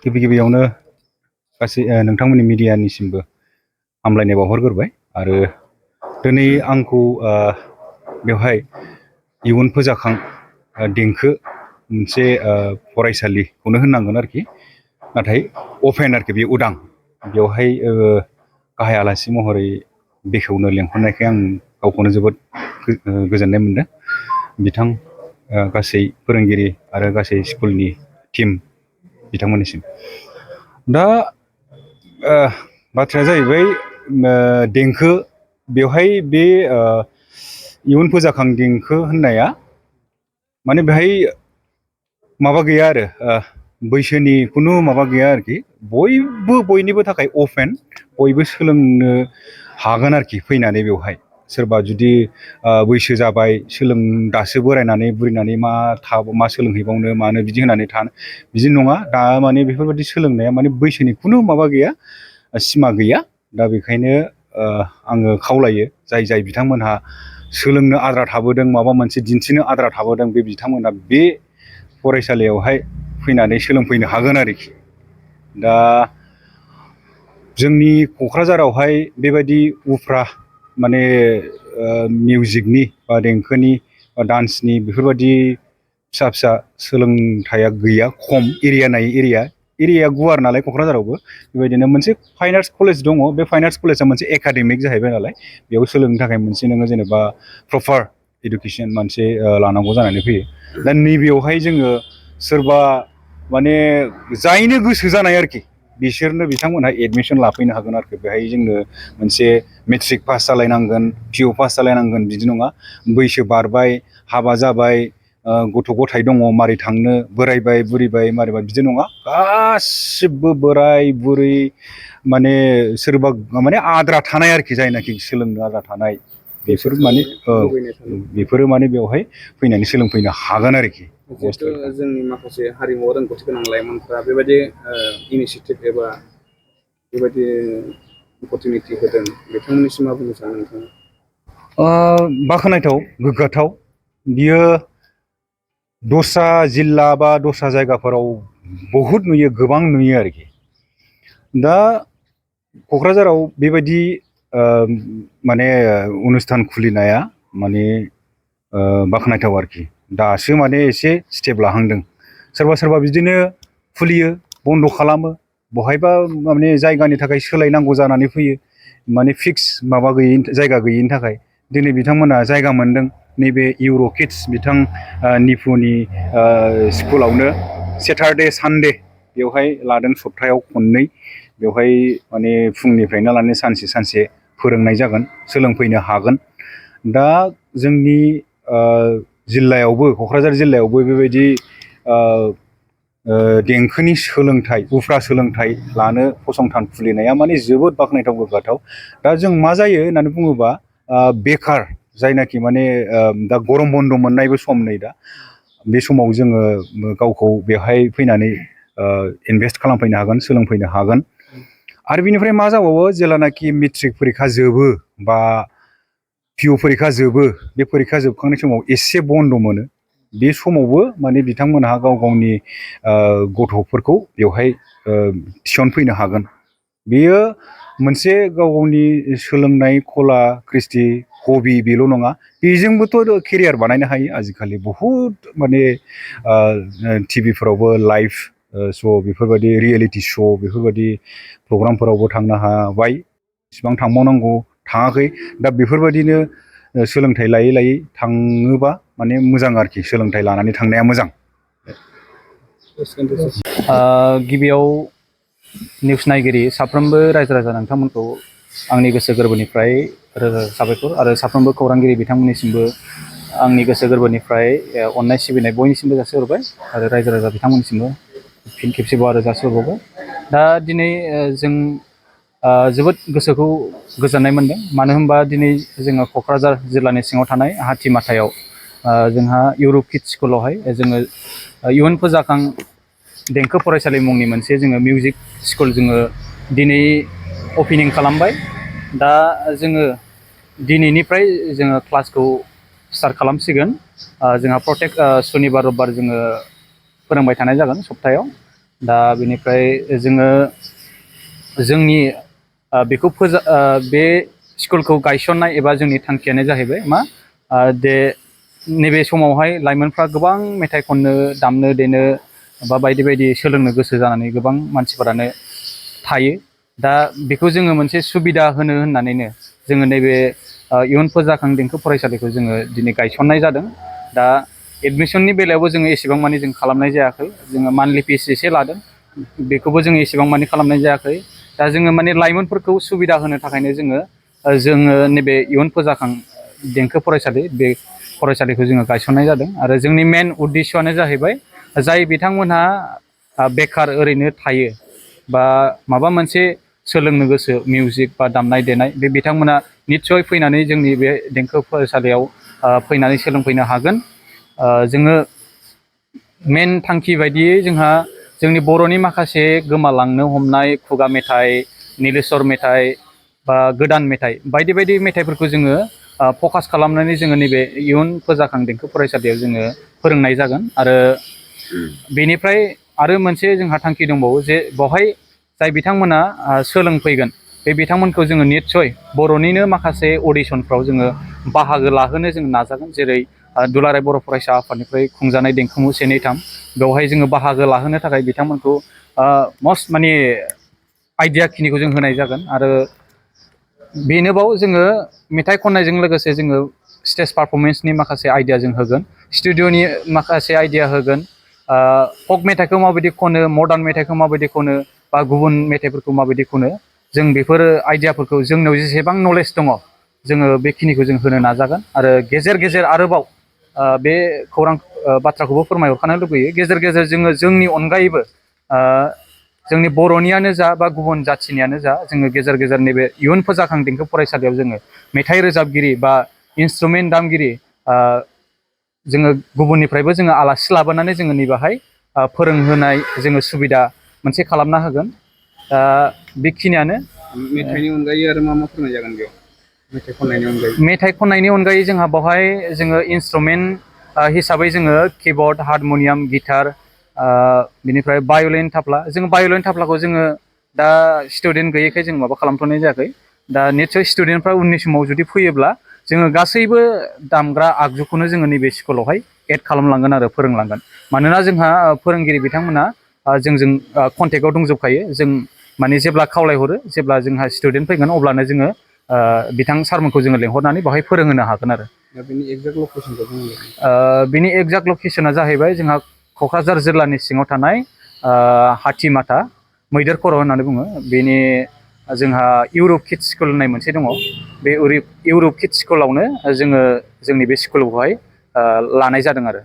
गिबियावनो गासै नोंथांमोननि मिडियानिसिमबो हामलायनाय बावहरग्रोबाय आरो दिनै आंखौ बेवहाय इयुन फोजाखां देंखो मोनसे फरायसालिखौनो होननांगोन आरोखि, नाथाय अपेन आरोखि, बे उदां, बेवहाय गाहाय आलासि महरै बेखेवनो लेंहरनायखाय आं गावखौनो जोबोद गोजोननाय मोनदों। बिथां गासै फोरोंगिरि आरो गासै स्कुलनि टिम बिथांमोननिसिम। दा बाथ्राया जाहैबाय देंखो, बेवहाय बे इयुन फोजाखां देंखो होननाया माने बेहाय माबा गैया आरो बैसोनि खुनु माबा गैया आरोखि, बयनिबो थाखाय अपेन, बयबो सोलोंनो हागोन आरोखि फैनानै बेवहाय। सोरबा जुदि बैसो जाबाय, दासो बोरायनानै बुरिनानै मा सोलोंहैबावनो मानो बिदि होनानै थानो, बिदि नङा। दा माने बेफोरबायदि सोलोंनाया माने बैसोनि खुनु माबा गैया, सिमा गैया। दा बेखायनो आङो खावलायो जाय बिथांमोनहा सोलोंनो आद्रा थाबोदों, माबा मोनसे दिन्थिनो आद्रा थाबोदों, बे बिथांमोना बे फरायसालियावहाय फैनानै सोलोंफैनो हागोन आरोखि। दा जोंनि क'क्राझारावहाय बेबायदि उफ्रा माने मिउजिकनि बा देंखोनि बा डान्सनि बेफोरबायदि फिसा फिसा सोलोंथाइया गैया, खम। एरिया नायै एरियाया गुवार नालाय क'क्राझारावबो। बेबायदिनो मोनसे फाइन आर्ट्स कलेज दङ। बे फाइन आर्ट्स कलेजआ मोनसे एकाडेमिक जाहैबाय नालाय, बेयाव सोलोंनो थाखाय मोनसे नोङो जेनेबा प्रपार इडुकेसन मोनसे लानांगौ जानानै फैयो। दा नैबेयावहाय जोङो सोरबा माने जायनो गोसो जानाय आरोखि, बिथांमोनहा एडमिसन लाफैनो हागोन आरोखि। बेहाय जोंनो मोनसे मेट्रिक पास जालायनांगोन, पिअ पास जालायनांगोन बिदि नङा। बैसो बारबाय, हाबा जाबाय, गथ' गथाय दङ, मारै थांनो, बोरायबाय बुरिबाय मारैबा, बिदि नङा। गासिबो बोराय बुरै माने सोरबा माने आद्रा थानाय आरोखि, जायनाखि सोलोंनो आद्रा थानाय, बेफोरो माने बेवहाय फैनानै सोलोंफैनो हागोन आरोखि। जिहेथु जोंनि माखासे हारिमुआव रोंगौथि गोनां लाइमोनफ्रा बेबायदि इनिसियेटिभ एबा बेबायदि अपरचुनिटि होदों, बिथांमोननिसिम मा बुंनो सानो नोंथाङा? बाख्नायथाव, गोग्गाथाव। बियो दस्रा जिल्ला बा दस्रा जायगाफोराव बहुद नुयो, गोबां नुयो आरोखि। दा क'क्राझाराव बेबायदि माने अनुस्थान खुलिनाया माने बाख्नायथाव आरोखि। दासो माने एसे स्टेप लाहांदों। सोरबा बिदिनो खुलियो, बन्द' खालामो, बहायबा माने जायगानि थाखाय सोलायनांगौ जानानै फैयो, माने फिक्स माबा जायगा गैयिनि थाखाय। दिनै बिथांमोना जायगा मोनदों, नैबे इउर' किड्स बिथां निफुनि स्कुलावनो सेटारडे सानडे बेवहाय लादों, सप्तायाव खननै। बेवहाय माने फुंनिफ्रायनो लानानै सानसे फोरोंनाय जागोन, सोलोंफैनो हागोन। दा जोंनि जिल्लायावबो, क'क्राझार जिल्लायावबो बेबायदि देंखोनि सोलोंथाइ, उफ्रा सोलोंथाइ लानो फसंथान खुलिनाया माने जोबोद बाख्नायथाव, गोग्गाथाव। दा जों मा जायो होननानै बुङोबा, बेखार जायनाखि माने दा गरम बन्द' मोननायबो सम, नै दा बे समाव जोङो गावखौ बेवहाय फैनानै इनभेस्ट खालामफैनो हागोन, सोलोंफैनो हागोन। आरो बिनिफ्राय मा जाबावो, जेलानाखि मेट्रिक परिखा जोबो बा पिअ परिखा जोबो, बे परिखा जोबखांनाय समाव एसे बन्द' मोनो। बे समावबो माने बिथांमोनहा गाव गावनि गथ'फोरखौ बेवहाय थिसनफैनो हागोन। बेयो मोनसे गाव गावनि सोलोंनाय कला कृष्टि हबि, बेल' नङा, बेजोंबोथ' केरियार बानायनो हायो। आजिखालि बहुद माने टिभिफोरावबो लाइभ श', बेफोरबायदि रियेलिटि श', बेफोरबायदि प्रग्रामफोरावबो थांनो हाबाय। इसिबां थांबावनांगौ थाङाखै। दा बेफोरबायदिनो सोलोंथाइ लायै थाङोबा माने मोजां आरोखि, सोलोंथाइ लानानै थांनाया मोजां। गिबियाव निउस नायगिरि साफ्रोमबो रायजो राजा नोंथांमोनखौ आंनि गोसो गोरबोनिफ्राय रोजा साबायखर, आरो साफ्रोमबो खौरांगिरि बिथांमोननिसिमबो आंनि गोसो गोरबोनिफ्राय अननाय सिबिनाय बयनिसिमबो जासिहरबाय, आरो रायजो राजा बिथांमोननिसिमबो फिन खेबसेबाव आरो जासिहरबावबाय। दा दिनै जों जोबोद गोसोखौ गोजोननाय मोनदों, मानो होनबा दिनै जोङो क'क्राझार जिल्लानि सिङाव थानाय हाथिमाटायाव जोंहा इउर' किड्स स्कुलावहाय जोङो इयुन फोजाखां देंखो फरायसालि मुंनि मोनसे जोङो मिउजिक स्कुल जोङो दिनै अपेनिं खालामबाय। दा जोङो दिनैनिफ्राय जोङो क्लासखौ स्टार्ट खालामसिगोन। जोंहा प्रत्येक सनिबार रबिबार जोङो फोरोंबाय थानाय जागोन सप्तायाव। दा बेनिफ्राय जोङो जोंनि बेखौ बे स्कुलखौ गायसननाय एबा जोंनि थांखियानो जाहैबाय मा दे नैबे समावहाय लाइमोनफ्रा गोबां मेथाइ खननो दामनो देनो बा बायदि बायदि सोलोंनो गोसो जानानै गोबां मानसिफोरानो थायो। दा बेखौ जोङो मोनसे सुबिदा होनो होननानैनो जोङो नैबे इयुन फोजाखां देंखो फरायसालिखौ जोङो दिनै गायसननाय जादों। दा एडमिसननि बेलायावबो जोङो एसेबां मानि जों खालामनाय जायाखै, जोङो मान्थलि फिस एसे लादों, बेखौबो जोङो एसेबां मानि खालामनाय जायाखै। दा जोङो माने लाइमोनफोरखौ सुबिदा होनो थाखायनो जोङो नैबे इयुन फोजाखां देंखो फरायसालि बे फरायसालिखौ जोङो गायसननाय जादों। आरो जोंनि मेन उद्देस्स'आनो जाहैबाय जाय बिथांमोनहा बेखार ओरैनो थायो बा माबा मोनसे सोलोंनो गोसो मिउजिक बा दामनाय देनाय, बे बिथांमोना निस्सय फैनानै जोंनि बे देंखो फरायसालियाव फैनानै सोलोंफैनो हागोन। जोङो मेन थांखि बायदियै जोंहा जोंनि बर'नि माखासे गोमालांनो हमनाय खुगा मेथाइ, निलेस्वर मेथाइ बा गोदान मेथाइ बायदि बायदि मेथाइफोरखौ जोङो फकास खालामनानै जोङो नैबे इयुन फोजाखां देंखो फरायसालियाव जोङो फोरोंनाय जागोन। आरो बेनिफ्राय आरो मोनसे जोंहा थांखि दंबावो जे बेवहाय जाय बिथांमोना सोलोंफैगोन बे बिथांमोनखौ जोङो निस्सय बर'निनो माखासे अडिसनफ्राव जोङो बाहागो लाहोनो जों नाजागोन। जेरै दुलाराय बर' फरायसा आफादनिफ्राय खुंजानाय देंखोमु 1, 2, 3 बेवहाय जोङो बाहागो लाहोनो थाखाय बिथांमोनखौ मस्ट माने आइडिया खिनिखौ जों होनाय जागोन। आरो बेनोबाव जोङो मेथाइ खननायजों लोगोसे जोङो स्टेज पारफरमेन्सनि माखासे आइडिया जों होगोन, स्टुडिअ'नि माखासे आइडिया होगोन, फक मेथाइखौ माबायदि खनो, मडार्न मेथाइखौ माबायदि खनो बा गुबुन मेथाइफोरखौ माबायदि खनो, जों बेफोर आइडियाफोरखौ जोंनाव जेसेबां नलेज दङ जोङो बेखिनिखौ जों होनो नाजागोन। आरो गेजेर गेजेर आरोबाव बे खौरां बाथ्राखौबो फोरमायहरखानो लुबैयो, गेजेर गेजेर जोङो जोंनि अनगायैबो जोंनि बर'नियानो जा बा गुबुन जाथिनियानो जा जोङो गेजेर गेजेर नैबे इयुन फोजाखां देंखो फरायसालियाव जोङो मेथाइ रोजाबगिरि बा इन्सट्रुमेन्ट दामगिरि जोङो गुबुननिफ्रायबो जोङो आलासि लाबोनानै जोङो नैबेहाय फोरोंहोनाय जोङो सुबिदा मोनसे खालामना होगोन। दा बेखिनियानो। मेथाइनि अनगायै आरो मा मा फोरोंनाय जागोन बेयाव, मेथाइ खननायनि अनगायै? मेथाइ खननायनि अनगायै जोंहा बेवहाय जोङो इन्सट्रुमेन्ट हिसाबै जोङो किबर्ड, हारम'नियाम, गिटार, बिनिफ्राय भाय'लिन, थाफ्ला, जोङो भाय'लिन थाफ्लाखौ जोङो दा स्टुडेन्ट गैयैखाय जों माबा खालामथ'नाय जायाखै। दा निस्सय स्टुडेन्टफ्रा उननि समाव जुदि फैयोब्ला जोङो गासैबो दामग्रा आगजुखौनो जोङो नैबे स्कुलावहाय एड खालामलांगोन आरो फोरोंलांगोन। मानोना जोंहा फोरोंगिरि बिथांमोना जोंजों कन्टेक्टआव दंजोबखायो। जों माने जेब्ला खावलायहरो, जेब्ला जोंहा स्टुडेन्ट फैगोन अब्लानो जोङो बिथां सारमोनखौ जोङो लेंहरनानै बेवहाय फोरोंहोनो हागोन आरो। दा बेनि एक्जेक्ट लकेसनखौ बुंदों? बिनि एक्जाक्ट लकेसना जाहैबाय जोंहा क'क्राझार जिल्लानि सिङाव थानाय हाथिमाथा मैदेर खर' होननानै बुङो। बेनि जोंहा इउर'प किड्स स्कुल होननाय मोनसे दङ। बे इउर'प किड्स स्कुलावनो जोङो जोंनि बे स्कुलखौहाय लानाय जादों आरो।